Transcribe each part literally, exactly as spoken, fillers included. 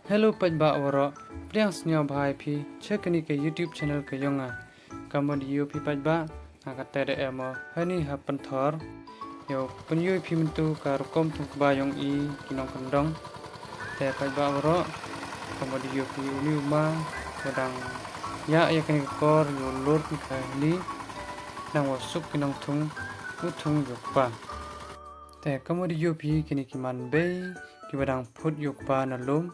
Hello paidbah waroh, pdiang sngewbha ïa phi sha kane ka YouTube channel ka jong nga. Ka mut ïa phi paidbah, nga ka te da em o hani ha pynthor. Ïoh pynïoh phi mynta ka rukom thung kba jong i ki nongkyndong. Te paidbah waroh, ka mut ïa phi uni u ma, u dang ïa ïa kane ka kor ïoh lur ki ka hali. Nang wa suk ki nongthung, u thung ïoh kba. Te ka mut ïa phi kine ki man bei, ki ba dang phut ïoh kba na lum,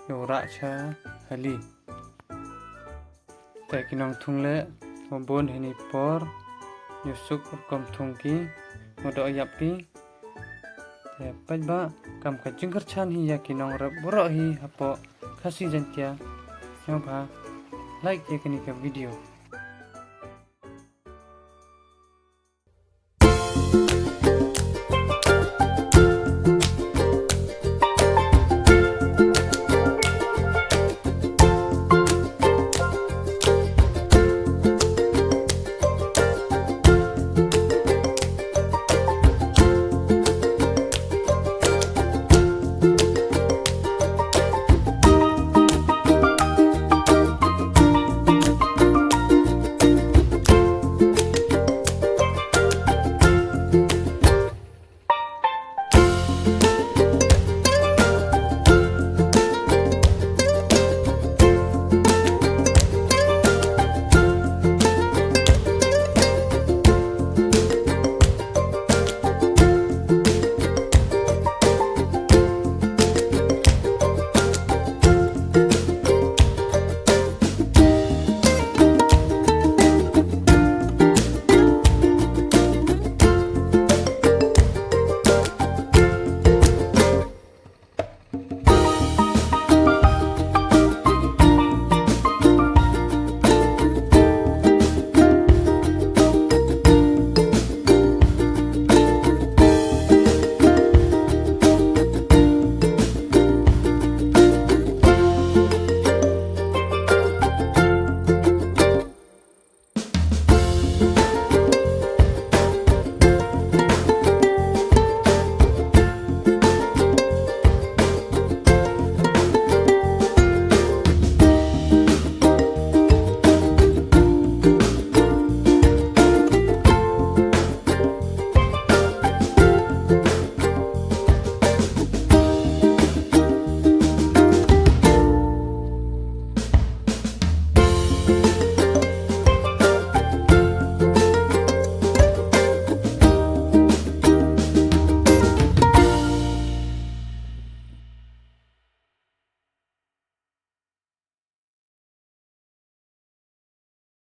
ïoh rah cha hali. Te ki nongthung le, wa bun hini por, ïoh suk rukom thung ki, wa doh ïap ki. Te paidbah, kam ka jingkyrchan hi ïa ki nongrep waroh hi hapoh Khasi Jaiñtia. Sngewbha like ïa kane ka video.